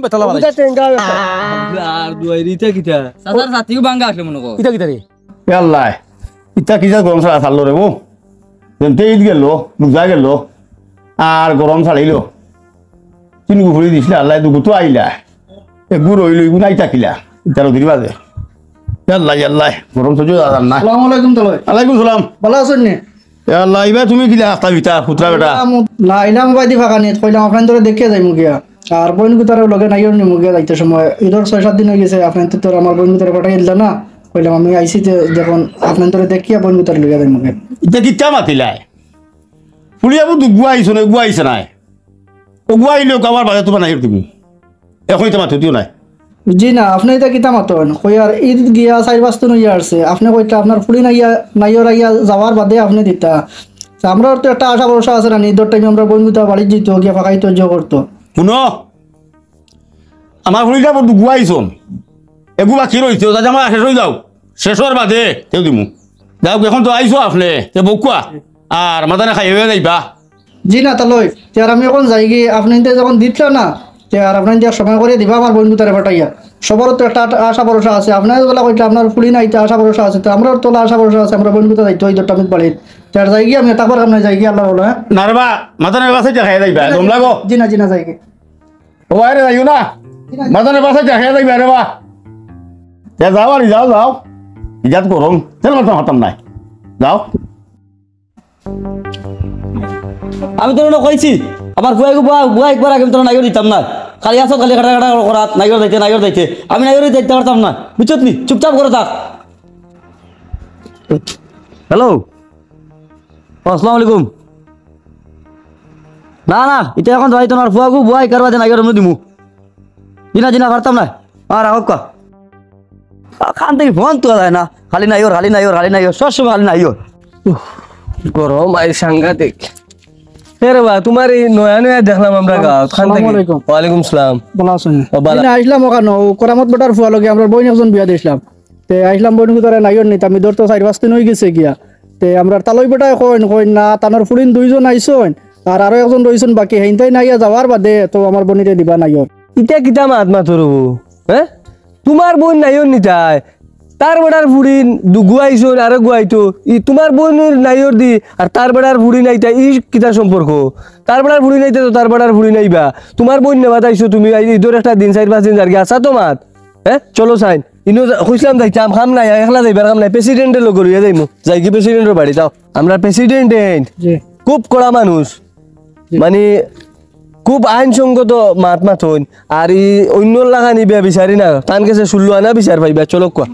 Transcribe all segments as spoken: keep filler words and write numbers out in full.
বেতালা বালা। ওটা টেঙ্গা বেটা। আর দুয়াই রে, ইটা কিতা? চাচার ছাতিও ভাঙ্গা আছে মনে কর। ইটা কিতা রে? এ আল্লাহ, ইটা কিতা গরম ছাড়া ছাড়লো রে বউ? যেনতে ঈদ গেল, রোজা গেল, আর গরম ছাড়িল। তিন গুফুরি দিছিলে আল্লাহ, দুগু তো আইলা। এগু রইল, এগু নাই থাকিলা। ইটা রোদির বাজে। ইয়াল্লাহ, ইয়াল্লাহ, গরম সহ্য করা যার না। আসসালামু আলাইকুম তালই। আলাইকুম সালাম। ভালা আছইন নি? ইয়াল্লাহ, ইবা তুমি কিলা আস্তা বিতা, পুতরা বেটা? না, ইলাম বায়দি ফাঁকা নিত, কইলাম আপনাইনতরে দেখিয়া যাইমু গিয়া। আর বইন গুতারে লগে নাইওর নিমু গিয়া যাইতে সময়। ঈদর ছয় সাত দিন অইগেছে, আপনাইনতে তো আমার বইন গুতারে পাঠাই দিলা না। কইলাম আমি আইছি তে দেখুন, আপনাইনতরে দেখিয়া বইন গুতারে লইয়া যাইমু গিয়া। ইতা কিতা মাতিলায়? ফুড়ি আবু দুগুয়া আইছো না, এগুয়া আইছে নায়। ওগুয়া আইলে ওকে আবার বাজার তোমার নাইওর দিমু। এখন ইতা মাতো দিও নায়। জি না, আপনে ইতা কিতা মাতইন? কইয়ার ঈদ গিয়া চাইর পাঁচ দিন অইয়া আরছে। আপনে কইতা আপনার ফুড়ি নাইয়া, নাইওর আইয়া যাওয়ার বাদে আপনে দিতা। তে আমরার তো একটা আশা ভরসা আছে না, ঈদর টাইমে আমরার বইন গুতা বাড়িত যাইতো, গিয়া ফাঁকাইতো, ইয়ে করতো। হুনো, আমার ফুড়িটা বড় দুগুয়া আইছন। এগু বাকি রইছে, ও যাতে আমার শেষ অই যাও। শেষ অওয়ার বাদে তেউ দিমু। যাউক, এখন তো আইছো আপনে, তে বউক্কা। আর মাদানে খাইয়া যাইবা। জি না, তালই। তে আর আমি এখন যাইগি, আপনে ইনতে যখন দিতলা না, তে আর আপনাইনতে সময় করি দিবা আমার বইন গুতারে পাঠাইয়া। সবার তো একটা আট-, আশা ভরসা আছে। আপনে যেলা কইতলা আপনার ফুড়ি নাইতা আশা ভরসা আছে, তে আমরার তো আশা ভরসা আছে, আমরার বইন গুতা যাইতো অউ দরটা মিত বাড়িত। তে আর যাইগি আমি, থাকবার কাম নাই, যাইগি আল্লাহর ওলা, হ্যাঁ? নারবা, মাদানে বাসায় খাইয়া যাইবা, দম লাগো। জি না, জি না, যাইগি। ও বাইরে যাইও না। মাদানে বাসায় খাইয়া যাইবা রে বা। যা যাও আর যাও, যাও। ইজাত করুন। তেল করতাম পারতাম নাই। যাও। আমি তোরে না কইছি, আমার ফুয়াইগু বুয়া, বুয়া একবার আগে আমি তোরে নাইওর দিতাম না। খালি আছো, খালি কাটা কাটা করাত, নাইওর যাইতে, নাইওর যাইতে। আমি নাইওর যাইতে পারতাম না। বুঝছত নি? চুপচাপ করে থাক। হ্যালো। ও, আসসালামু আলাইকুম। না, না, ইতা এখন যাইতো না, আর ফুয়াগু, বুয়া, ইকার বাদে নাইওর এমনে দিমু। জি না, জি না, পারতাম না। আর রাখো কা। আ, খান থাকি ফোন তোলা যায় না। খালি নাইওর, খালি নাইওর, খালি নাইওর, সব সময় খালি নাইওর। উফ, গরম আই সাংঘাতিক। এ রে বা, তুমার এই নয়া নয়া দেখলাম আমরা গাঁওত। খান থাকি। আসসালামু আলাইকুম। ওয়ালাইকুম সালাম। ভালা আছইন? ও, ভালা। জি না, আইছলাম অখানো, ও করামত বেটার ফুয়া লগে, আমরার বইন একজন বিয়া দিছলাম। তে আইছলাম বইন গুতারে নাইওর নিতা, আমি ধরতো চাইর পাঁচ দিন অইগেছে গিয়া। তে আমরার তালই বেটায় কইন, কইন না, তানর ফুড়িন দুইজন আইছইন, আর আরো একজন রইছইন বাকি, হেইনতাইন আইয়া যাওয়ার বাদে তো আমার বইনরে দিবা নাইওর। ইতা কিতা মাত মাতর অবু? হে? তুমার বইন নাইওর নিতায়? তার বেটার ফুড়িন দুগু আইছইন, আরোগু আইতো। ই তুমার বইনর নাইওর দি, আর তার বেটার ফুড়িন আইতা, ই কিতা সম্পর্ক? তার বেটার ফুড়িন আইতা তো তার বেটার ফুড়িন আইবা। তুমার বইন নেওয়াত আইছো তুমি, আই-, ইদর একটা দিন, চাইর পাঁচ দিন যারগি, আছা তো মাত। হে? চলো চাইন। ইনো যা-, কইছলাম যাইতাম, কাম নাই, একলা যাইবার কাম নাই, প্রেসিডেন্টর লগে লইয়া যাইমু। যাইগি প্রেসিডেন্টর বাড়ি, যাও। আমরার প্রেসিডেন্ট এইন জি। খুব কড়া মানুষ। জি। মানে, খুব আইনসঙ্গত মাত মাতইন। আর ই অইন্যর লাখান ইবা বিচারি না, তান গেছে ষোলো আনা বিচার পাইবা, চলো কোয়া।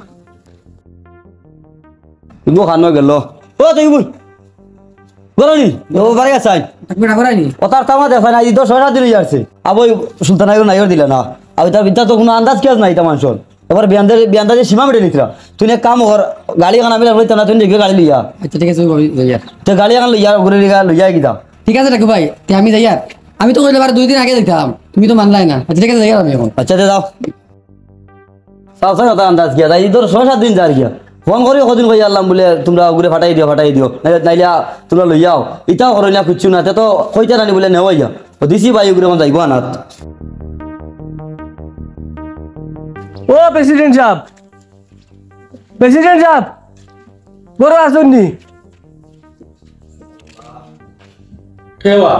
ইগু খানো গেল। ও, তুই বল। বলো নি? ও, বাড়ি আছাই। এক মিনিট, আবার আইনি। ও, তার তামা দেখা না, ইদর ছয় সাত দিন অইয়া আরছে। আবো, সুলতান আইও নাইওর দিলা না। আবো, তার ভিতরে তো কুনু আন্দাজ কিয়াজ নাই, তামার শোন। এবার বিয়ান্দাজে, বিয়ান্দাজে সীমা মিটে নিতরা। তুই এক কাম কর, গাড়ি এখান আমি রাখলে তো না, তুই নিজে গাড়ি লইয়া। আচ্ছা, ঠিক আছে, আমি যাইয়ার। তে গাড়ি এখান লইয়া, ঘুরে লইয়া, লইয়া কিতা? ঠিক আছে, রাখু ভাই, তে আমি যাইয়ার। আমি তো কইলে এবার দুই দিন আগে যাইতাম, তুমি তো মানলাই না। আচ্ছা, ঠিক আছে, যাইয়ার আমি এখন। আচ্ছা, তে যাও। চাও চাও, কথা আন্দাজ গিয়া, তাই ইদর ছয় সাত দিন যার গিয়া। ফোন করি কদিন কই আল্লাম বুলে, তুমরা ওগুরে ফাটাই দিও, ফাটাই দিও। নাইলে, নাইলে তুমরা লইয়াও। ইতাও করো না, কিচ্ছু না। তে তো কইতে নানি বুলে নেওয়াইয়া। ও দিছি ভাই, ওগুরে এখন যাইবো আনাত। ও প্রেসিডেন্ট সাব, প্রেসিডেন্ট সাব, ঘরো আছইন নি? কেবা?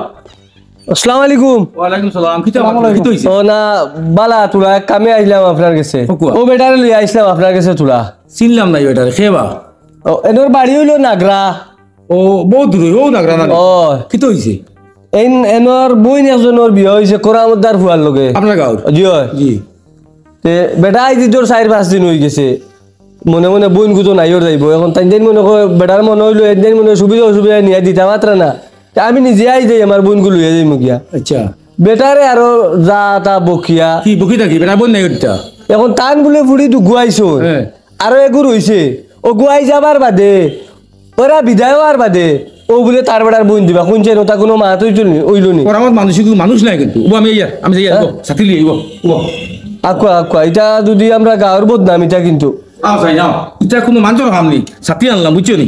আসসালামু আলাইকুম। ওয়ালাইকুম সালাম। কিতা আসসালামু আলাইকুম। কিতা অইছে? ও না, বালা, থুড়া এক কামে আইলাম আপনার গেছে। ও কুয়া। ও বেটারে লইয়া আইছলাম আপনার গেছে থুড়া। চিনলাম না ই বেটারে, কেবা? ও, এনর বাড়ি অইলো নাগরা। ও, বউত দূর, ও নাগরা না? ও। কিতা অইছে? এইন, এনর বইন একজনর বিয়া অইছে করামতদার ফুয়ার লগে। আপনার গাঁওর? জি অয়। জি। তে বেটা আইজ ইদর চাইর পাঁচ দিন অইগেছে। মনে মনে বইনগু তো নাইওর যাইবো। এখন তাইন তাইন মনে কয়, বেটার মনে অইলো, এন তাইন মনে অয় সুবিধা অসুবিধা নিয়া দিতা পাররা না। তে আমি নিজে আইজ যাই, আমার বইনগু লইয়া যাইমু গিয়া। আচ্ছা। বেটারে আরো যা তা বকিয়া। কি বকি থাকি? বেটার বইন নাইওর দিতা? এখন তান বুলে ফুড়ি দুগু আইছইন। হ্যাঁ। আরো এগু রইছে। অগু আইজ যাবার বাদে, ওরা বিদায় অওয়ার বাদে, ও বুলে তার বেটার বইন দিবা। কুনছেন, ওটা কুনু মাত অইতো নি, অইলো নি? করামত মানুষ, মানুষ নায় কিন্তু। ও আমি ইয়া, আমি যাই, হ্যাঁ? ও, ছাতি লিয়ে, ও, ও। আকুয়া, আকুয়া, ইটা যুদি আমরা গাঁওর বদনাম, ইটা কিন্তু। আও, যাই, আও। ইটা কুনু মানষর কাম নি। ছাতি আনলাম, বুঝছো নি?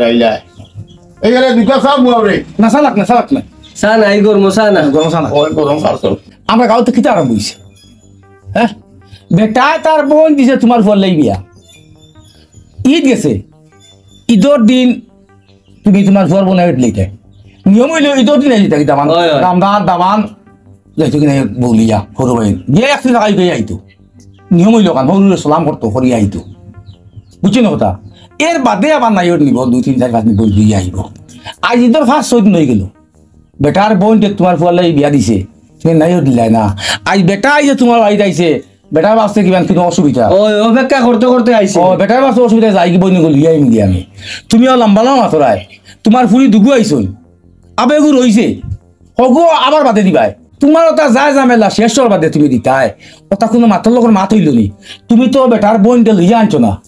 হারাইলা। এই গেলে দুইটা চা মুয়াও রে। না, চা লাগ না, চা লাগ না। চা নাই, গরম চা না। গরম চা না। ওই গরম চা চল। আমরা গাঁওত কিতা আরম্ভ অইছে? হ্যাঁ? বেটায় তার বইন দিছে তুমার ফুয়ার লাগি বিয়া। ইদ গেছে। ইদর দিন তুমি তুমার ফুয়ার বইন আইত লইতে। নিয়ম অইলো ইদর দিন আইতা কিতা মান। অয়, অয়। দামদান, দামান। যাইতো কিনা বউলিয়া, হুরু ভাই। গিয়া একদিন থাকাই গিয়া আইতো। নিয়ম অইলো কান, হুরুরে সালাম করতো, করিয়া আইতো। বুঝছো না কথা? এর বাদে আবার নাইওর নিবো, দুই, তিন, চাইর, পাঁচ দিন বই দিয়া আইবো। আইজ ইদর পাঁচ, ছয় দিন অইগেলো। বেটার বইনরে তুমার ফুয়ার লাগি বিয়া দিছে, তুমি নাইওর দিলায় না। আইজ বেটা আইছে তুমার বাড়িত আইছে, বেটার বাপে কিমান কুনু অসুবিধা। ওই অপেক্ষা করতে করতে আইছে। ও, বেটার বাপে অসুবিধা, যাইগি বইনগু লইয়া আইমুগি আমি। তুমিও লম্বা লম্বা মাতরায়, তুমার ফুড়ি দুগু আইছইন, আবেগু রইছে, হগু আবার বাদে দিবায়। তুমার ওটা যায় ঝামেলা শেষ অওয়ার বাদে তুমি দিতায়, ওটা কুনু মাতর লগর মাত অইলো নি। তুমি তো বেটার বইনরে লইয়া আনছো না,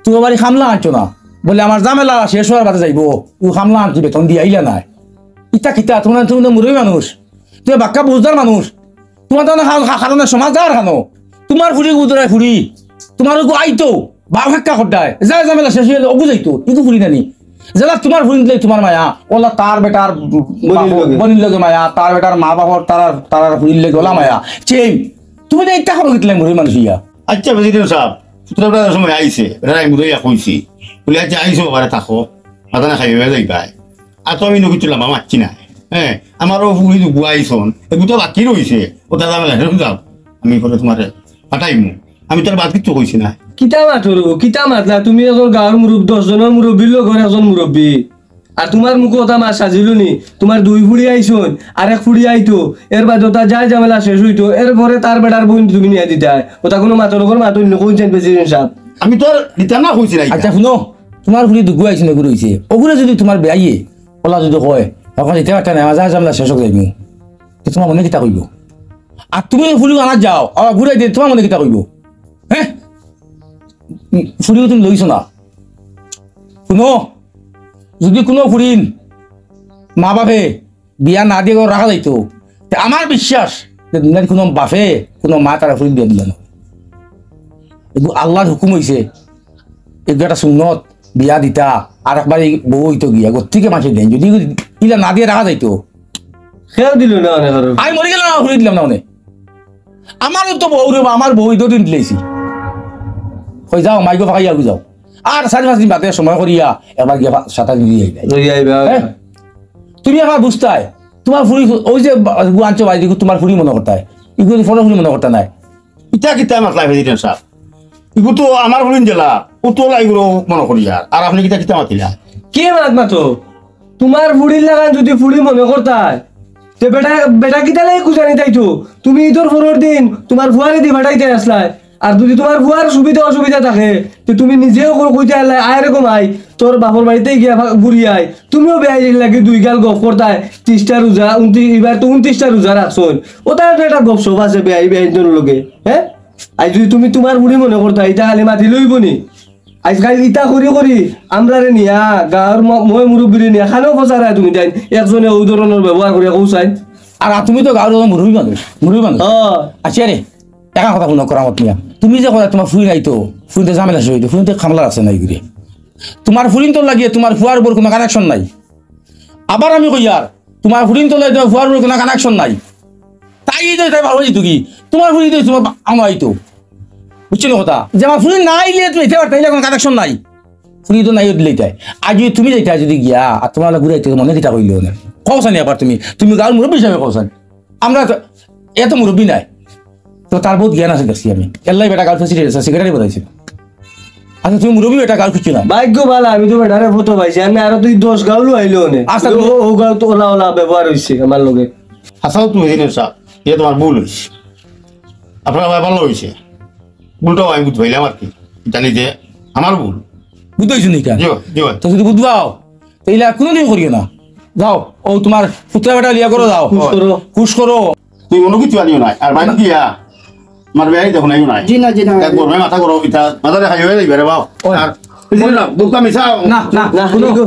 তুমার বাড়ি কামলা আনছো না, বলে আমার ঝামেলা শেষ অওয়ার বাদে যাইবো, ও কামলা আনছি বেতন দিয়া আইলা নায়। ইতা কিতা? তুমরা, তুমি তো মুরব্বি মানুষ, তুমি বাক্কা বুঝদার মানুষ, তুমার তো না হা-, হা-, কারণে সমাজ যার খানো, তুমার ফুড়ি উদরায় ফুড়ি, তুমার ওগু আইতো, বাপ হেক্কা খড্ডায়, যায় ঝামেলা শেষ অইলে ওগু যাইতো, ইগু ফুড়ি নানি। যেলা তুমার ফুড়ি দিলে তুমার মায়া, ওলা তার বেটার বইনর লগে। বইনর লগে মায়া, তার বেটার মা বাপর, তারার, তারার ফুড়ির লগে ওলা মায়া। চেম, তুমি তো ইতা করো কিতা মুরব্বি মানুষ ইয়া? আচ্ছা, প্রেসিডেন্ট সাব, তোমরা সময় আইছে, রাই মুরব্বি কইছি, বলে, "আচ্ছা, আইছো, বাবারে থাকো, মাথা না খাইবে যাইবায়।" আর তো আমি নকিচ্ছু লাম্বা মাতছি না। হ্যাঁ, আমারও ফুড়ি দুগু আইছইন, এগু তো বাকি রইছে, ওটা ঝামেলা হেরে যাও, আমি করে তুমারে পাঠাইমু। আমি তার বাদ কিচ্ছু কইছি না। কিতা মাতরো, কিতা মাতলা? তুমি একজন গাঁওর মুরব্বি, দশ জনর মুরব্বির লগর একজন মুরব্বি। আর তুমার মুখো ওটা মাত সাজিলো নি? তুমার দুই ফুড়ি আইছইন, আরেক ফুড়ি আইতো, এর বাদে ওটা যায় ঝামেলা শেষ অইতো, এরপরে তার বেটার বইন তুমি নিয়া দিতায়। ওটা কুনু মাতর লগর মাত অইলো নি, কইছইন প্রেসিডেন্ট সাব? আমি তো আর দিতাম না কইছি না ইটা। আচ্ছা, হুনো, তুমার ফুড়ি দুগু আইছইন, এগু রইছে, ওগুরে যুদি তুমার বেয়াইয়ে ওলা যুদি কয়, "অখন দিতে পারতা না, আমার যায় ঝামেলা শেষ অউক যাইমু," তে তুমার মনে কিতা কইবো? আর তুমি ফুড়ি আনাত যাও, আবার ঘুরাই দে, তুমার মনে কিতা কইবো? হ্যাঁ? ফুড়িও তুমি লইছো না। হুনো, যুদি কুনু ফুড়িন মা বাপে বিয়া না দিয়া রাখা যাইতো, তে আমার বিশ্বাস যে দুনিয়ার কুনু বাপে কুনু মা তারা ফুড়িন বিয়া দিলা না। এগু আল্লার হুকুম অইছে, এগু একটা সুন্নত, বিয়া দিতা, আর একবার এই বউ অইতো গিয়া, গতিকে মানষে দেইন। যুদি ইলা না দিয়া রাখা যাইতো, কেউ দিলো না অনে কারো। আমি মরি গেলাম, আমার ফুড়ি দিলাম না অনে। আমারও তো বউ রে বা, আমার বউ ইদর দিন দিলাইছি। কই যাও, মাইগো ফাঁকাইয়া যাও। আর চাইর পাঁচ দিন বাদে সময় করিয়া একবার গিয়া ফা-, সাত আট দিন দিয়া আইবায়। লইয়া আইবা। হ্যাঁ? তুমি একবার বুঝতায়, তুমার ফুড়ি, ওই যে বা-, গু আনছো বাড়ি, ইগু তুমার ফুড়ি মনে করতায়, ইগু ফটো ফুড়ি মনে করতা নায়। ইটা কিতা মাতলা প্রেসিডেন্ট সাব? ইগু তো আমার ফুড়িন দিলা, ও তো লাইগুলো মনে করিয়ার। আর আপনে কিতা কিতা মাতিলা? কি মাত মাতো? তুমার ফুড়ির লাখান যুদি ফুড়ি মনে করতায়, তে বেটা, বেটা কিতা লাগি খুজানি তাইতো? তুমি ইদর পরর দিন তুমার ফুয়ারে দি পাঠাইতায় আছলায়। আর যুদি তুমার ফুয়ার সুবিধা অসুবিধা থাকে, তে তুমি নিজেও কই-, কইতায় আছলায়, "আয় রে গো মাই, তোর বাপর বাড়িত গিয়া ফা-, ঘুরি আয়।" তুমিও বেয়াইর লাগি দুই গাল গফ করতায়, ত্রিশটা রোজা, ঊনত্রিশ, ইবার তো ঊনত্রিশটা রোজা রাখছইন। ওটার তো একটা গফ সফ আছে বেয়াই, বেয়াইন্তর লগে, হ্যাঁ? আইজ যুদি তুমি তুমার ফুড়ি মনে করতায়, ইতা খালি মাতিলে অইবো নি? আইজকাইল ইতা করি করি আমরারে নিয়া গাঁওর ম-, ময় মুরব্বিরে নিয়া খানো ফসারায় তুমি তাইন একজনে অউ ধরনর ব্যবহার করিয়া কও চাইন। আর তুমি তো গাঁওর একজন মুরব্বি মানুষ, মুরব্বি মানুষ। ও। আচ্ছা রে, একটা কথা হুনো করামত মিয়া, তুমি যে কইলা তুমার ফুড়ি নাই তো, ফুড়িনতে ঝামেলা শেষ অইতো, ফুড়িনতে কামলা আছে নাই ঘুরে। তুমার ফুড়িনতর লাগিয়া তুমার ফুয়ার বউর কুনু connection নাই। আবার আমি কইয়ার, তুমার ফুড়িন তো লগে তুমার ফুয়ার কোনো কানেকশন নাই। তাই তো তাই ভালো হইতো কি? তুমার ফুড়ি তো তুমার বা-, আমার হইতো। বুঝছো না কথা? যে আমার ফুড়ি না আইলে তুমি ইতা পারতায়, ইলা কোনো কানেকশন নাই। ফুড়ি তো নাই দিলে তাই। আজ যদি তুমি যাইতা যদি গিয়া, আর তুমার ঘুরাইতে মনে কিতা কইলো না? কওছানি আবার তুমি, তুমি গাঁওর মুরব্বি হিসাবে কওছানি। আমরা তো, এত মুরব্বি নাই। তো তার বহুত জ্ঞান আছে দেখছি আমি। এল্লাই বেটা গাঁওর প্রেসিডেন্ট আছে, সেক্রেটারি বানাইছে। আচ্ছা, তুমি মুরব্বি বেটা গাঁওর কিচ্ছু না। ভাগ্য ভালা, আমি তো বেটারে ফটো পাইছি। আমি আরো দুই দশ গাঁও লইলো নে। আচ্ছা, ও, তুমি ও গাঁও তো ওলা ওলা ব্যবহার হইছে আমার লগে। হাসাও তুমি দিলে সাহেব, ইয়ে তুমার ভুল হইছে। আপনার ভাই ভালো হইছে। ভুলটাও আমি বুঝ পাইলাম আর কি। জানি যে আমার ভুল। বুঝতে হইছে নি কেন? জি, জি। তো যদি বুঝবাও, তো ইলা কোনোদিন করিও না। যাও, ও তুমার পুত্রা বেটা লিয়া করো যাও। খুশ করো। খুশ করো। তুই মনে কিছু আনিও নাই। আর বাইরে দিয়া, আমার বেয়াই দেখো নাই নাই। জি না, জি না। এক গরমে মাথা গরম, ইতা মাথা দেখা হয়ে যাইবে রে বাপ। ওই। আর বুঝলি না, বুকা মিশাও। না, না, না, শুনো। এগো।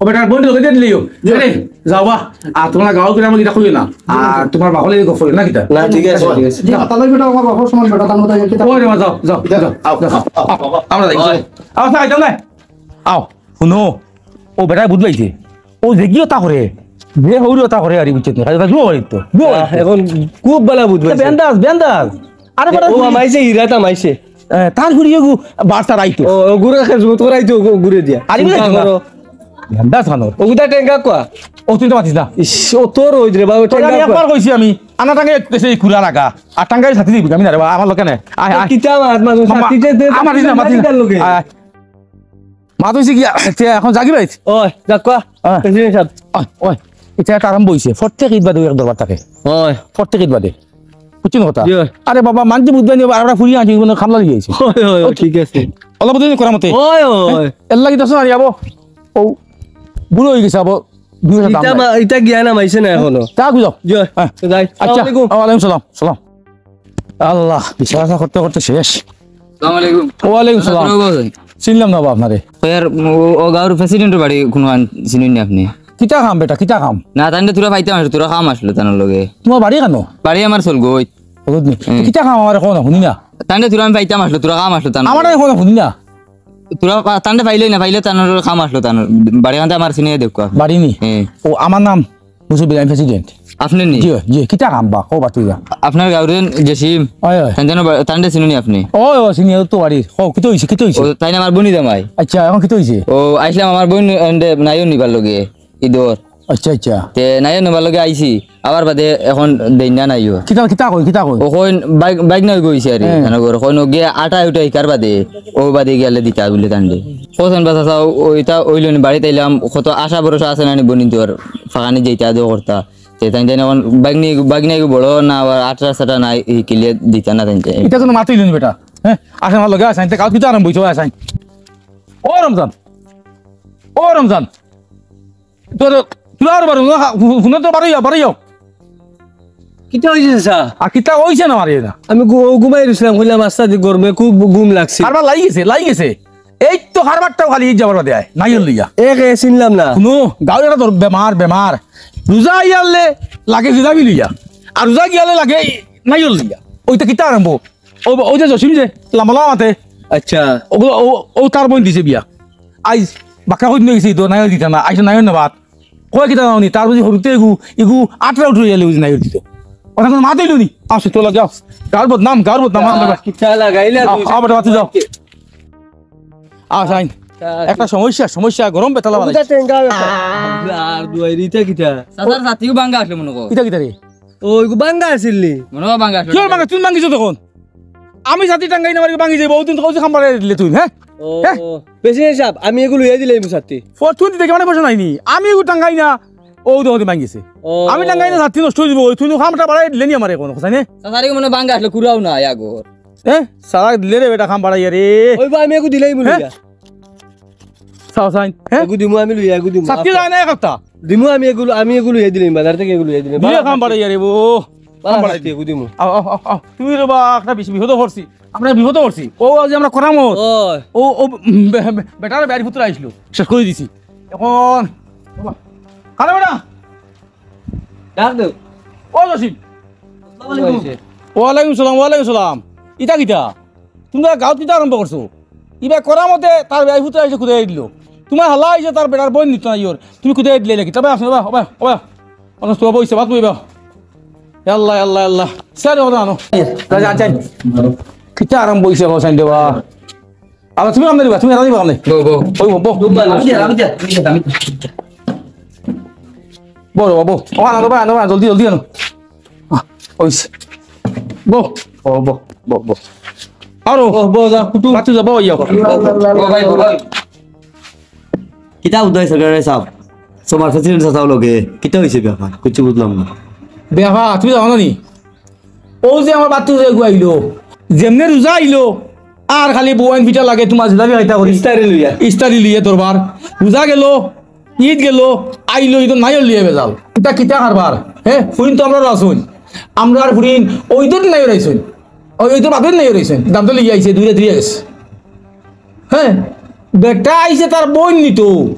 ও বেটার বোন লোকে দিয়ে দিলিও। জি। আরে, যাও বা। আর তুমার গাঁও কিনা আমাকে এটা কইও না। আর তুমার বাপলে এই গফ না কিতা? না, ঠিক আছে, ঠিক আছে। জি, তাহলে বেটা আমার বাপর সমান বেটা, তার মতো একটা ওই রে, যাও, যাও, যাও, যাও, আও, যাও। আও, আও, আও। আমরা যাই। ওই। আও, যাই, যাও না। আও, শুনো। ও বেটায় বুঝ পাইছে। ও যে কি ওটা করে, যে হৌরি ওটা করে, আরে বুঝছে না। খালি ওটা জুয়া বাড়ির তো। জুয়া বাড়ির তো। এখন খুব ভালা বুঝ পাইছে। বেন্দাজ, বেন্দাজ। আরে বেটা, ও আমাইছে, হীরা তামাইছে। এ, তার ঘুরিয়ে গু-, বার্তা রাইতো। ও, ও ঘুরে খেজমত করাইতো, ও ঘুরে দিয়া। আরে বুঝে চিন্তা না। করো। বেন্দাজ খানোর। ও গুদা টেঙ্গা কোয়া। ও তুই তো মাতিস না। ইস, ও তোর ওই রে বাবা, তোর টেঙ্গা আমি কোয়া। একবার কইছি আমি, আনা টাঙ্গাই দেশে এই কুড়া লাগা। আর টাঙ্গাই সাথে দিবি, আমি না রে বাবা, আমার লোকে নে। আয়, আয়। কিতা মাত, মাত, মামা, সাথে দে, দে, আমার দিস না, দে, মাতিস না। দে, লোকে। আয়। মাত হইছে কি, তে এখন যাগি বাইত? ওই, যা কয়া। হ্যাঁ। প্রেসিডেন্ট সাহেব। ওই, ওই, ইটা একটা আরম্ভ হইছে। প্রত্যেক ঈদ বাদে এক দরবার থাকে। ওই। প্রত্যেক ঈদ বাদে। বুঝছেন কথা? জি। আরে বাবা, মানছি বুঝবেন, আর আমরা ফুরিয়ে আনছি, কোনো খামলা দিয়ে আইছি। ওই, ওই, ওই, ঠিক আছে। অল্প দিন করার মতে। ওই, ওই। এর লাগি দশ আর যাবো। ও, বুড়ো হয়ে গেছে, আবো। দুই হাজার দাম ইটা নাই। মা-, ইটা জ্ঞান আমাইছে না এখনো। তা বুঝাও। জি। হ্যাঁ। যাই। আচ্ছা। আসসালামু আলাইকুম। ওয়ালাইকুম সালাম। সালাম। আল্লাহ, বিচার আশা করতে করতে শেষ। আসসালামু আলাইকুম। ওয়ালাইকুম সালাম। আপনারা কোথায়? চিনলাম না বা আপনারে। কই আর ও, ও গাঁওর প্রেসিডেন্টর বাড়ি কোনখান চিনইন নি আপনি? কিতা কাম বেটা, কিতা কাম? না, তানরে থুড়া পাইতাম আসলো, থুড়া কাম আসলো তানর লগে। তোমার বাড়ি কেন? বাড়ি আমার চলগই। বুঝলি? হুম। কিতা কাম আমার এখন শুনি না। তানরে থুড়া আমি পাইতাম আসলো, থুড়া কাম আসলো তানর। আমার এখন শুনি না। থুড়া পা-, তানরে পাইলে না, পাইলে তানর কাম আসলো তানর। বাড়ি কান্তে আমার চিনিয়ে দেখো আপনি। বাড়ি নি? হ্যাঁ। ও, আমার নাম মুসুফ বিলাম প্রেসিডেন্ট। আপনি নি? জি, জি, কিতা কাম বা, কও বা তুই যা। আপনার গাঁওর জসিম। ওই, ওই। তান যেন বা-, তানরে চিনইন নি আপনি? ওই, ওই, চিনি, ও তো বাড়ির। কও, কিতা হইছে, কিতা হইছে? ও, তাইন আমার বনি জামাই। আচ্ছা, এখন কিতা হইছে? ও, আইছলাম আমার বইন, এন্ডে নাইও নিবার লগে, ইদর। আচ্ছা, আচ্ছা। তে নাইও নিবার লগে আইছি, আবার বাদে এখন দেইন না নাইও। কিতা, কিতা কই, কিতা কই? ও কইন বাইক, বাইক নাই কইছে আরে, হ্যাঁ। তানর ঘর। কইন ও গিয়া আটা উটা হিকার বাদে, ও বাদে গেলে দিতা বুলে তানরে। কইছেন বা চাচা, ও, ওইটা ওইলো নি, বাড়িত আইলাম, কত আশা ভরসা আছে না নি বনি তোর, ফাঁকানি যেইটা দো করতা। তে তাইন তাইন এখন বাইক নিয়ে, বাইক নিয়ে বড় না, আবার আট রাস্তাটা নাই, এই কিলিয়ে দিতা না তাইন তাইন। ইটা কোনো মাতই লইনি বেটা। হ্যাঁ, আসেন আমার লগে আসেন, তে গাঁওত কিতা আরম্ভ হইছে, আসেন। ও রমজান, ও রমজান, তোর, তোর আর বারো, হু-, হুনো তো বারো যাও, বারো যাও। কিতা হইছে চাচা? আর কিতা হইছে না মারিয়ে না? আমি ঘু-, ঘুমাই রইছিলাম, কইলাম আস্তা দি গরমে খুব ঘুম লাগছে। কারবার লাগি গেছে, লাগি গেছে। এই তো কারবারটাও খালি এই যাবার বাদে আয়, নাই হল লইয়া। এ কে চিনলাম না। হুনো, গাঁওর একটা তোর বেমার, বেমার। রোজা আইয়ালে লাগে জিলাপি লইয়া। আর রোজা গিয়ালে লাগে নাইল লইয়া। ওইটা কিতা আরম্ভ? ও, ও যে জসিম যে, লাম্বা লাম্বা মাতে। আচ্ছা। ওগুলো, ও, ও তার বইন দিছে বিয়া। আইজ বাক্কা কই দিন গেছি, তো নাইল দিতা না, আইজ নাইল না বাত। কয় কিতা জানো নি? তার বুঝি হুরুতে এগু, এগু আটরা উঠে গেলে বুঝি নাইল দিত। ওটা কোনো মাতই লুনি। আসো, চলো যাও। গাঁওর বদনাম, গাঁওর বদনাম, আমরা আহ, কিতা লাগাইলা আহ, দুই আহ, বেটা, মাতে যাও। আহ, সাইন। তা একটা সমস্যা, সমস্যা, গরম বেতালা ওটা বানাইছে। টেঙ্গা বেটা। আর দুয়াই রিতা কিতা? চাচার ছাতিও ভাঙ্গা আসলো মনে কর। কিতা, কিতা রে? ও, এগু ভাঙ্গা আছিল নি? মনে হয় ভাঙ্গা আসলো। কিয় ভাঙ্গা? তুই ভাঙ্গিছ তখন। আমি ছাতি টাঙ্গাই না মারি ভাঙ্গি যাইব, ওদিন তো কইছে খাম বাড়াই দিলে তুই, হ্যাঁ? ও, হ্যাঁ? প্রেসিডেন্ট সাহেব, আমি এগু লইয়া দিলাম ছাতি। ফরচুন দিতে মানে পয়সা নাইনি। আমি এগু টাঙ্গাই না, ও তো ওদিন ভাঙ্গিছে। ও। আমি টাঙ্গাই না ছাতি নষ্ট হয়ে দিব, ওই তুই খামটা বাড়াই দিলে নি আমার এখন, কোথায় নে? চাচার এগু মনে হয় ভাঙ্গা আসলো, কুড়াও না, আগর। হ্যাঁ? সারা দিলে রে বেটা খাম বাড়াইয়া রে। ওই বা আমি এগু দিলাই মনে হ্যাঁ? হয়। চাও চাইন, হ্যাঁ? এগু দিমু আমি লইয়া, এগু দিমু। ছাতি যায় না এক হপ্তা। দিমু আমি এগু, আমি এগু লইয়া দিলাম, বাজার থেকে এগু লইয়া দিলাম। দিলে খাম বাড়াইয়া রে বো। বালা খাম বাড়াই ছাতি এগু দিমু। আও, আও, আও, আও। তুমি রে বা একটা বিশ-, বিপদে পড়ছি। আমরা বিপদে পড়ছি। ও যে আমরা করামত। ওই। ও, ও, বে-, বে-, বেটারে বেয়ারি পুত্র আইছিল। শেষ করে দিছি। এখন, কারে বেটা? ডাক দেও। ও জসিম। আসসালামু আলাইকুম। ওয়ালাইকুম সালাম, ওয়ালাইকুম সালাম। ইতা কিতা? তুমি গাঁওত কিতা আরম্ভ করছো? ইবা করামতে তার বেয়াই পুত্র আইছে খুদাই দিল। তোমার হালা আইছে তার বেটার বইন নিত না ইয়র। তুমি খুদাই দিলে নাকি? তবে আসো, ওবা, ওবা, ওবা। অনো তো বইছে, ভাত বইবা। আল্লাহ, আল্লাহ, আল্লাহ। স্যার, ওরা আনো। যা, যা, যা। কিতা আরাম বইছে, হোসেন দেবা। আবার তুমি আমদানি বা, তুমি রাজি বাগানে। বউ, বউ। ওই বউ, বউ। বউ, বাবা, আমি দিয়া, আমি দিয়া, আমি দিয়া, আমি দিয়া। বউ, বউ, বউ। ও, আনো, আনো, আনো, জলদি, জলদি আনো। আহ, ওই সে। বউ। ও, বউ, বউ, বউ। আরো। ও, বউ, যা, কুটু। বাতি যা, বউ, ইয়া। বউ, ভাই, বউ, ভাই। কিতা উদয় সেক্রেটারি সাহেব? তোমার প্রেসিডেন্ট সাহেব লগে। কিতা হইছে ব্যাপার? কিছু বুঝলাম না। ব্যাপার, তুমি জানো না নি? ও যে আমার বাতি যে গুয়াইলো, যেমনে রোজা আইলো, আর খালি বউয়াইন পিঠা লাগে তোমার জিলাপি খাইতা করি। ইস্তারি লইয়া। ইস্তারি লইয়া দরবার। রোজা গেল, ঈদ গেল, আইলো ঈদ নাই লিয়ে বেজাল। ইতা কিতা কারবার? হে, ফুরিন তো আমরার আছইন। আমরার ফুরিন ওই তো নাই রইছইন। ওই, ওই তো বাপের নাই রইছইন। দাম তো লিয়ে আইছে, দুই রাত লিয়ে গেছে। হে, বেটা আইছে তার বইন নিতো।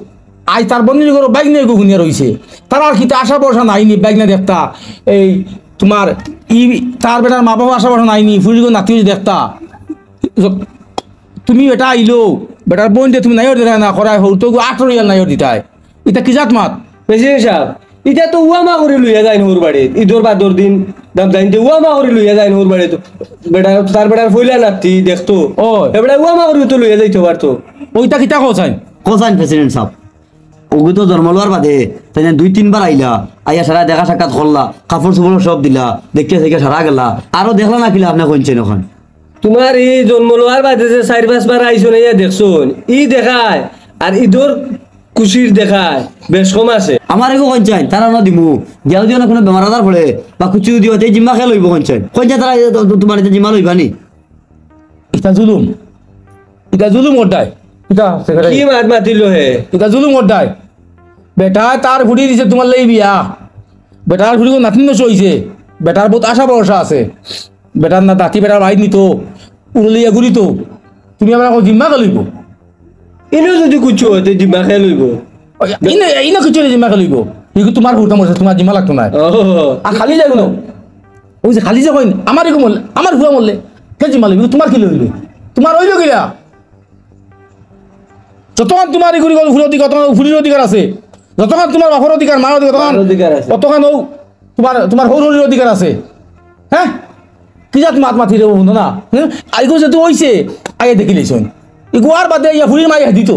আইজ তার বইন নিতো, বাইক নিয়ে গুগুনিয়া রইছে। তার আর কিতা আশা ভরসা নাইনি, বাইক না দেখতা। এই তোমার ই, তার বেটার মা বাবা আশা ভরসা নাইনি, ফুরিগো নাতি দেখতা। তুমি বেটা আইলো, বেটার বইন দে তুমি নাইর দিতায় না, করায় হউর তো আঠারো রিয়াল নাইর দিতায়। ইতা কি জাত মাত? প্রেসিডেন্ট সাহেব, ইতা তো উয়ামা করি লইয়া যাইন হউর বাড়িত। ঈদর বাদর দিন দাম যাইন যে উয়ামা করি লইয়া যাইন হউর বাড়িত। বেটা, তার বেটার ফইলা নাতি দেখতো। ও। এ বেটা উয়ামা করি তো লইয়া যাইতো পারতো। ওইটা কিতা কও চাইন? কও চাইন প্রেসিডেন্ট সাহেব। ওগু তো জন্ম লওয়ার বাদে তাইন দুই তিনবার আইলা। আইয়া সারা দেখা সাক্ষাৎ করলা, কাপড় চোপড় সব দিলা, দেখিয়া দেখিয়া সারা গেলা। আরো দেখলা না কিলা আপনে কইনছেন ওখান? তোমার ই জন্ম লওয়ার বাদে যে চাইর পাঁচবার আইছো না, ইয়া দেখছো নি? ই দেখায়, আর ঈদর খুশির দেখায় বেশ কম আছে। আমার এগু কইনছাইন, তারা না দিমু। গিয়াও দিও না কোনো বেমার আজার পড়ে, বা কুচু দিও, তে জিম্মা খেয়ে লইব কইনছাইন। কইনছাইন তারা এ তো, তো, তোমার এতে জিম্মা লইবা নি? ইটা জুলুম। ইটা জুলুম করতায়। ইটা সেক্রেটারি। কি মাত মাতিল হে? ইটা জুলুম করতায়। বেটা তার ফুড়ি দিছে তোমার লাগি বিয়া। বেটার ফুড়ি নাতিন নষ্ট হইছে। বেটার বহুত আশা ভরসা আছে। বেটার না দাঁতি বেটার বাইর নিত, উড়লিয়া ঘুরিত। তুমি আবার এখন জিম্মা গেলিব। ইনো যদি কুচু হয়, তে জিম্মা খেয়ে লইব। ওই, ইনো, ইনো কিছু হইলে জিম্মা খেয়ে লইব। ইগু তোমার হুরতা মরছে, তোমার জিম্মা লাগতো না। ও। আর খালি যাইব না। ওই যে খালি যে কইন, আমার এগু মরলে, আমার হুয়া মরলে, কে জিম্মা লইব? তোমার কি লইল? তোমার ওই লোক ইয়া। যতক্ষণ তোমার এগুলি ফুরির অধিকার, ততক্ষণ ফুরির অধিকার আছে। যতক্ষণ তোমার বাপর অধিকার, মার অধিকার, ততক্ষণ, মার অধিকার আছে। ততক্ষণ ও তোমার, তোমার হৌর হরির অধিকার আছে। হ্যাঁ? কি জাত মাত মাতি রে বন্ধু না? হ্যাঁ? আইগো যেহেতু হইছে, আগে দেখি লইছইন। ইগু আর বাদে ইয়া ফুরির মাই দিত।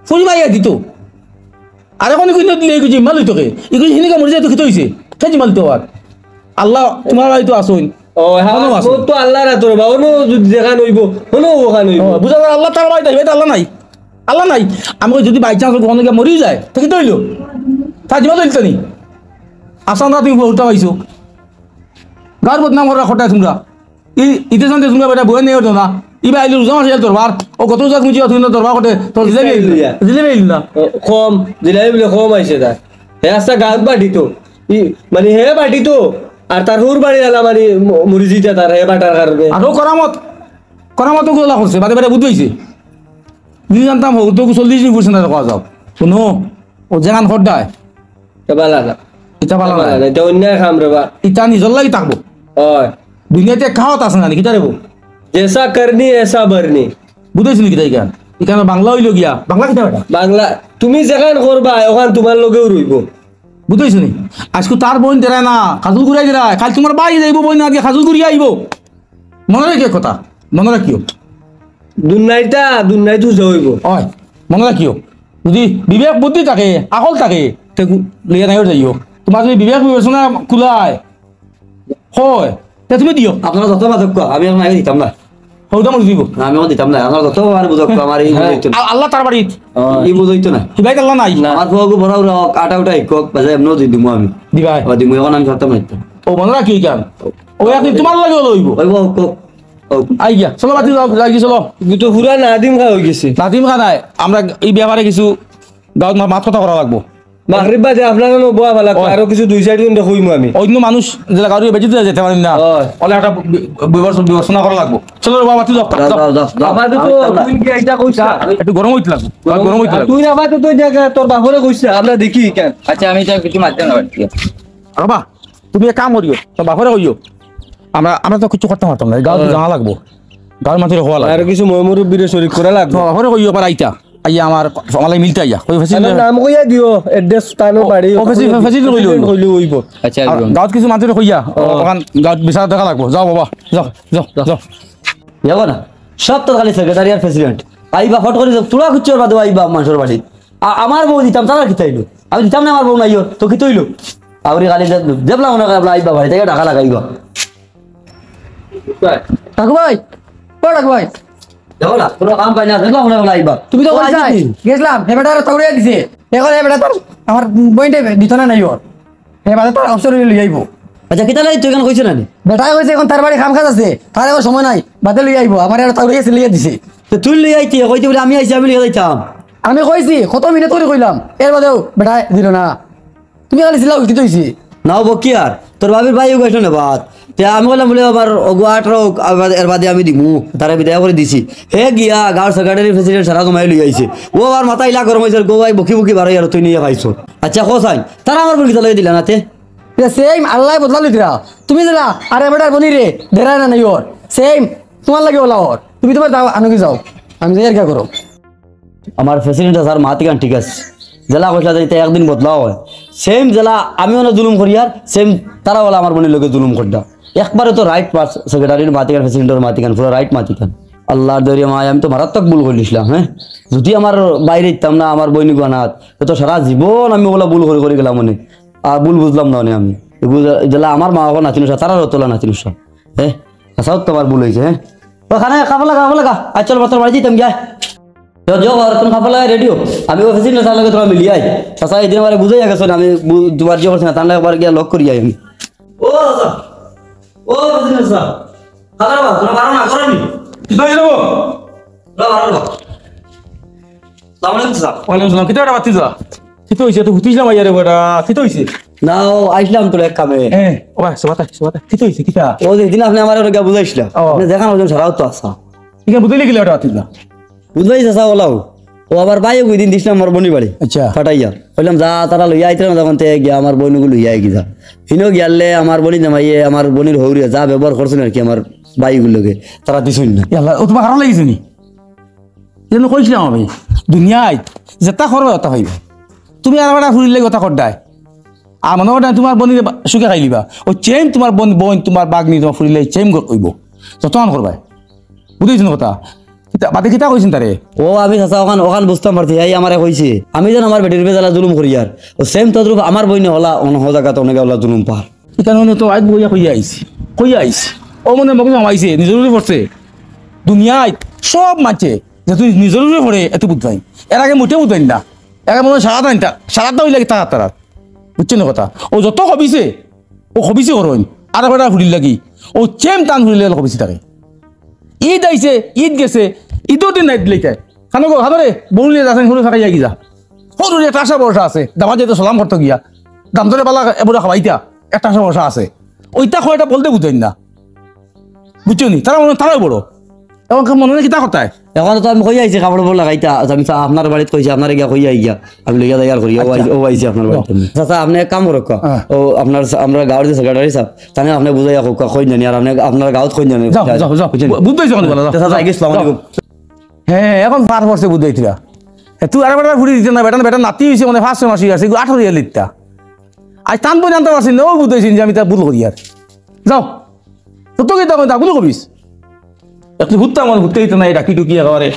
ফুরির মাই দিত। আর এখন ইগু দিলে ইগু জিম্মা লইতো কে? ইগু হিনিকা মরি যায় তো খেতে হইছে। কে জিম্মা লইতো আর? আল্লাহ তোমার বাড়ি তো আসইন। ও, হ্যাঁ, মনো আছে। তো আল্লাহর হাতে রে বা, অনো যদি যেখান হইব, অনো ওখান হইব। ও, বুঝা যায় আল্লাহ তার বাড়ি, বাড়ি তো আল্লাহ নাই। আল্লাহ নাই। আমি কই যদি by chance কোনো গিয়া মরিও যায়, তো কি তো হইলো? তার জীবন তো হইতো নি। আসান রাত তুমি উল্টা পাইছো। গাঁর বদনাম করা খটায় তোমরা। ই, ইতে জানতে তোমরা বেটা বইয়া নেই হতো না। ইবা আইলে রোজা মাসে দরবার। ও কত রোজা তুমি জিয়া তুমি দরবার করতে, তোর জিলেবি আইল না। জিলেবি আইল না। ও, কম, জিলেবি বলে কম আইছে তার। হে আস্তা গাঁত বাটি তো। ই, মানে হে বাটি তো। আর তার হুর বাড়ি আলা মানে ম-, মরি জিতা তার হে বাটার কারণে। আর ও করামত, করামত ওগুলা করছে, বাদে বাদে বুদ্ধ হইছে। যদি জানতাম হোক, তো চল্লিশ দিন করছে না, কওয়া যাও। শুনো, ও যেখান খড্ডায়। তা বালা না। ইটা বালা না। বালা না, ইটা অন্যায় কাম রে বা। ইটা নিজর লাগি থাকবো। হয়। দুনিয়াতে খাওয়াত আছে না, কিতা রে বউ? জেসা করনি, এসা ভরনি। বুঝাইছি নি কিতা ইখান? ইখান বাংলা হইল গিয়া, বাংলা কিতা বেটা? বাংলা, তুমি যেখান করবা, ওখান তোমার লগেও রইব। বুঝাইছো নি? আজকে তার বইন দেরায় না, খাজুল ঘুরাই দেরায়। কাল তোমার ভাই যাইব বইন, আজকে খাজুল ঘুরিয়া আইব। মনে রাখিও কথা, মনে রাখিও। দুর্নাইটা, দুর্নাইত উজা হইব। অয়, মনে রাখিও। যদি বিবেক বুদ্ধি থাকে, আকল থাকে, তে গু-, লইয়া নাইও যাইও। তোমার যদি বিবেক বিবেচনা কুলায়, হয়, তে তুমি দিও। আপনারা যত বাদক কও, আমি এখন আগে দিতাম না। হউদা মরে দিব। না, আমি এখন দিতাম না। আপনারা যত আমার বুঝক, আমার এই হ্যাঁ। বুঝাইতো না। আ-, আল্লাহ তার বাড়িত। ও। এই বুঝাইতো না। হিবাইত আল্লাহ নাই। না। আমার ফুয়াগু বড় বড় হোক, আটা উটা হিকক, বাজে এমনও দি দিমু আমি। দিবাই। ও দিমু, এখন আমি ছাড়তাম না। ও মনে রাখি কেন? ও একদিন তোমার লাগেও লইব। ওই হোক, হোক। ও। আই গিয়া। চলো বাতি যাও, যাই কি চলো। কিন্তু পুরা নাদিম খা হয়ে গেছে। নাদিম খা নাই। আমরা এই ব্যাপারে কিছু গাঁত মা-, মাত কথা করা লাগবো। মাগরিব বাদে আপনারা নো বয়া ফালা, ওই। আরো কিছু দুই চাইর জন দেখইমু আমি। অন্য মানুষ যেটা গাড়ি বেঁচে দিতে যেতে পারেন না। ওই। ওলে একটা বি-, বিবেচনা, বিবেচনা করা লাগবো। চলো রে বাবা, তুই যাও, যাও, যাও। যাও, যাও, যাও। আপাতত আচ্ছা, তুই কি এটা কইছ? একটু গরম হইতে লাগবো। গরম হইতে আর লাগবো। তুই আপাতত জায়গা তোর বাপরে কইছ, আমরা দেখি কেন। আচ্ছা, আমি এটা কিছু মারতে না পারছি। বাবা, তুমি এক কাম করিও, তোর বাপরে কইও। আমরা, আমরা তো কিছু করতে পারতাম না, গাঁও তো হ্যাঁ। জানা লাগবো। গাঁওর মানুষের হওয়া লাগবো। আরো কিছু ময় মুরব্বিরে শরিক করা লাগবো। তোর বাপরে কইও, আবার আইতা। আইয়া আমার, আমার লাগি মিলতা আইয়া। কই facility? নাম কইয়া দিও, address, তানো বাড়ি, ও, facility, facility কইলে অইবো। কইলে অইবো। আচ্ছা, আর গাঁওত কিছু মানুষরে কইয়া, ও, অখান গাঁওত বিচার দেখা লাগবো। যাও বাবা, যাও, যাও, যাও। দেখো না, সব তো খালি secretary আর president। আইবা ফট করি যাও, তুলা খুঁজছর বাদে আইবা মানষর বাড়ি। আ-, আমার বউ দিতাম, তারা কিতা অইলো? আমি দিতাম না আমার বউ নাই ওর, তো কিতা অইলো? আউরি খালি দে-, দেখলাম না, আইবা বাড়ি থাকি ডাকা লাগাইবা। ডাকু ভাই, ও ডাকু ভাই। দেখো না, কোনো কাম পাই না, দেখলাম না, আইবা। তুমি তো ও, কইছাই, আইবা। গেছলাম, হে বেটারে তাড়াইয়া দিছে। এখন হে বেটা তার, আমার বইনটা দিত না নাই ওর। হে বাদে তার অবসর অইলে লই আইবো। আচ্ছা, কিতা লাগি তুই কেন কইছ না নি? বেটায় কইছে এখন তার বাড়ি কাম কাজ আছে, তার এখন সময় নাই, বাদে লই আইবো। আমার আর তাড়াইয়া লইয়া দিছে। তো তুই লই আইতি, কইতে বলে আমি আইছি, আমি লইয়া যাইতাম। আমি কইছি, কত মিনিট করি কইলাম, এর বাদেও বেটায় দিল না। তুমি খালি চিল্লাও, কিতা অইছে? নাও বকি আর, তোর ভাবির ভাই ওগো আইসলো না বাদ। তে আমি কইলাম বলে, "আমার ওগো আট রোগ, আবার এর বাদে আমি দিমু।" তারে বিদায় করি দিছি। হে গিয়া গাঁওর secretary president সারা জমাই লই আইছে। ও আবার মাথা ইলা গরম অইছে, গো ভাই বকি বকি বারই আর তুই নিয়া পাইছো। আচ্ছা, কও চাই, তারা আমার বইন কিতা লইয়া দিলা না তে? ইটা same আল্লায় বদলা লইতরা। তুমি দিলা, আরে বেটার বইনরে, দেরায় না নাই ওর। Same, তুমার লাগি ওলা ওর। তুমি তুমার যাও, আনো কি যাও। আমি যাই আর কিতা করো। আমার president চাচার মাত ইখান ঠিক আছে। যেলা কইছলা যে ইতা একদিন বদলাও অয়। Same যেলা আমি অনে জুলুম করিয়ার, same তারা ওলা আমার বইনর লগে জুলুম কররা। একবারে তো right পাস, secretary-র মাত ইখান, president-র মাত ইখান, পুরা right মাত ইখান। আল্লার দরিয়া মায়, আমি তো মারাত্মক ভুল করিলিছলাম, হ্যাঁ? যুদি আমার বাইরে দিতাম না, আমার বইন গুয়ানাত, তো সারা জীবন আমি ওলা ভুল করি করি গেলাম অনে। আর ভুল বুঝলাম না অনে আমি। এগু যে-, যেলা আমার মা বাবা নাতিন উষা, তারার অতলা নাতিন উষা। হ্যাঁ? আচ্ছা, তো আমার ভুল অইছে, হ্যাঁ? ও খানা, কাপড় লাগা, কাপড় লাগা। আচ্ছা, চল, তোর বাড়ি যাইতাম, গিয়া। তো যাও, আর তুমি কাপড় লাগা ready অও। আমি অফিসে না, তার লগে তোরা মিলিয়া আই। চাচা, এদিন আমারে বুঝাইয়া গেছো না, আমি বু-, তোমার যে করছি না, তার লগে একবার গিয়া লক করি আই আমি। ও চাচা, ও অফিসে চাচা, খাবার বা, তোরা বারো না, করো নি? কিতা অইলো? তোরা বারো না। সালাম আলাইকুম চাচা। ওয়ালাইকুম সালাম। কিতা বেটা বাতি যা? কিতা অইছে? তো হুতিছিলাম আইয়ারে বেটা। কিতা অইছে? না, ও আইছলাম তোর এক কামে। হ্যাঁ, ও ভাই, সবাতা, সবাতা। কিতা অইছে? কিতা? ও যে দিন আপনি আমার ওটা বুঝাইছিলা। ও। আপনি যেখান ওজন সারাও তো আসা। ইখান বুঝাইলে কিলা বেটা বাতি যা? বুঝাই চাচা ওলাও। ও আবার ভাই ওই দিন দিছলাম আমার বইনর বাড়ি। আচ্ছা। ফাটাইয়া। কইলাম, "যা, তারা লইয়া আইতরা না, তখন তে গিয়া আমার বইনগুলো লইয়া আই গিয়া।" হিনো গিয়ালে আমার বইন জামাইয়ে, আমার বইনর হৌরিয়ে যা ব্যবহার করছইন আর কি আমার ভাইগুলোর লগে, তারা দিছইন না। ইয়াল্লা, ও তোমার খারাপ লাগিছে নি? এজন্য কইছিলাম আমি, দুনিয়াত যেটা করবে ওটা হইবে। তুমি আর বেটা ফুরির লাগি ওটা করদায়। আর মনে করো তোমার বইনরে বা-, সুখে খাইলিবা। ও same তোমার বইন, বইন, তোমার বাগনি, তোমার ফুরির লাগি same গ-, অইবো। যতন করবায়। বুঝাইছো না কথা? কিতা, বাদে কিতা কইছইন তারে? ও, আমি চাচা ওখান, ওখান বুঝতাম পারছি, এই আমারে কইছে। আমি যেন আমার বেটির উপরে জ্বালা জুলুম করিয়ার। ও same তদ্রুপ আমার বইনে হলা, অন হো জাগাত অনেকে হলা জুলুম পার। ইখান মনে তো আইজ বইয়া কইয়া আইছি। কইয়া আইছি। ও মনে মগজ হামাইছে, নিজর উপরে পড়ছে। দুনিয়াত সব মানষে, যে তুই নিজর উপরে পড়ে, এত বুঝবায়। এর আগে মোটেও বুঝবায় না। এর আগে মনে হয় সারা দিন তা-, সারাটা হইলে কি তারা তারা। বুঝছো না কথা? ও যত কবিছে, ও কবিছে করইন। আর বেটা ফুরির লাগি। ও same তান ফুরির লাগি কবিছে থাকে। ঈদ আইছে, ঈদ গেছে, ঈদর দিন নাই দিলে তাই। খানো গো, হাদরে, বউলে যাচ্ছেন, হুরু থাকাইয়া গিয়া। হুরুর একটা আশা ভরসা আছে। দামাত যেতে সালাম করতে গিয়া। দামতরে বালা এবারে খাওয়াইতা। একটা আশা ভরসা আছে। ওইটা কয়টা বলতে বুঝইন না। বুঝছো নি? তারা মনে, তারাও বড়। এখন মনে হয় কিতা কথায়? এখন তো আমি কই আইছি কাপড় উপর লাগাইতা, আচ্ছা, আমি চা-, আপনার বাড়িত কইছি, আপনারে গিয়া কই আই গিয়া, আমি লইয়া যাই আর করি, ও আইছি, আচ্ছা। ও আইছি আপনার বাড়িত। যাও। চাচা, আপনি এক কাম করুক, হ্যাঁ। ও আপনার, আমরা গাঁওর যে সেক্রেটারি সাহেব, তানে আপনি বুঝাইয়া কউক, কই জানি, আর আপনি আপনার গাঁওত কই জানি, যাও, যাও, যাও। বুঝছেন? বু-, বুঝতে হইছে এখন বলা, যাও। চাচা, যাও। আগে আসসালামু আলাইকুম। হ্যাঁ, এখন ফার পড়ছে বুঝাইতরা। এ, তুই আর বেটা ফুরি দিতে না, বেটা, বেটা নাতি হইছে, মানে ফার্স্ট মাসি আছে, এগুলো আঠারো ইয়ার লিখতা। আজ তান বই জানতে পারছি না, ও বুঝাইছি যে আমি তা ভুল করি আর। যাও। তো তোকে তখন তা ভুল করিস। একটু হুত্তা মনে হুত্তে দিতে না, এটা কি টুকি একেবারে।